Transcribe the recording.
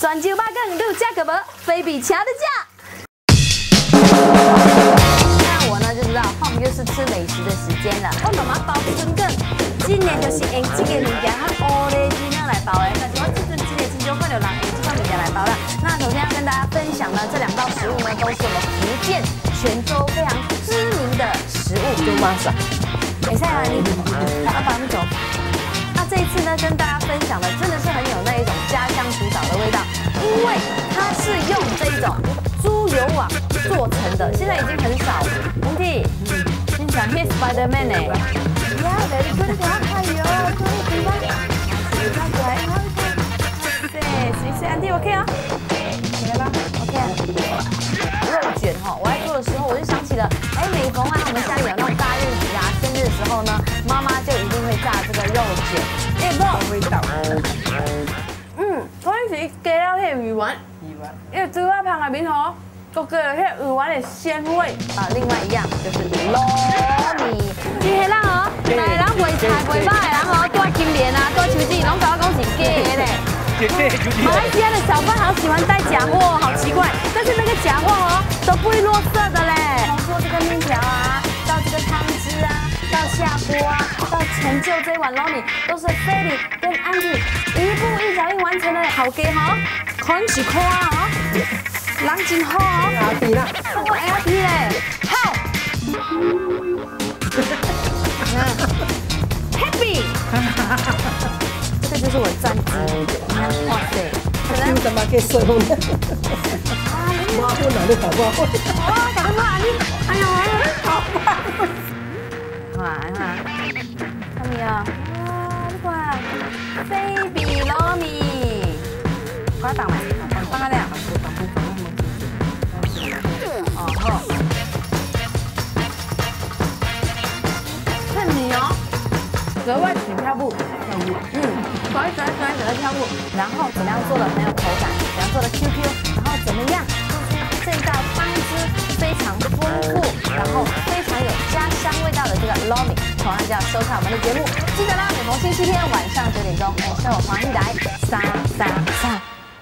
泉州肉卷你有食過無？菲比請你食。那我呢就知道，我們就是吃美食的時間了。我媽媽包春卷，今年就是用這個物件較烏咧子來包的。但是我這陣真的真少看到人用這款物件來包啦。那首先要跟大家分享呢，這兩道食物呢，都是我們福建泉州非常知名的食物。就馬上。等一下啊，你阿爸們走。那這一次呢，跟大家分享的真的是很有那一種家鄉古早的味道，因為它是用這一種豬油網做成的，現在已經很少。兄弟，你講 His Spider-Man 呢？Yeah, very good. 哎呦，終於回來，來，對，謝謝 Auntie OK 啊？起來吧，OK 啊。肉卷哈，我在做的時候我就想起了，哎，每逢啊我們家裡有那種大日子啊、生日的時候呢，媽媽就一定會炸這個肉卷。哎，不，味道。嗯，可能是加了彼個魚丸，因為豬仔芳內面吼，閣加了彼個魚丸的鮮味。啊，另外一樣就是滷麵。這個人哦，來人賣菜賣肉的人哦，蹛金蓮啊，蹛手指，攏共我講是假的咧。馬來西亞的小販好喜歡帶假貨，好奇怪。但是那個假貨哦，都不會落色的嘞。從做這個麵條啊，到這個湯汁啊，到下鍋啊，到成就這碗撈米，都是菲力跟安迪一步一腳印完成的。好給哈，看是看哦，人真好哦。阿弟啦，我阿弟嘞，好。Happy。這個就是我的站姿，哇塞！有什麼給水分？我分哪裡好不好？哇，搞得哇你，哎呦，好棒！哇，看，看沒有？哇，你看，菲比糯米，快放沒？放了。哦好。趁你哦，格外起跳步。嗯，转转转转的跳步，然後怎麼樣做的很有口感，怎樣做的 QQ，然後怎麼樣做出這道湯汁非常豐富，然後非常有家鄉味道的這個撈米，同樣就要收看我們的節目，記得啦，每逢星期天晚上9點鐘，哎，上我黃一來，三三三。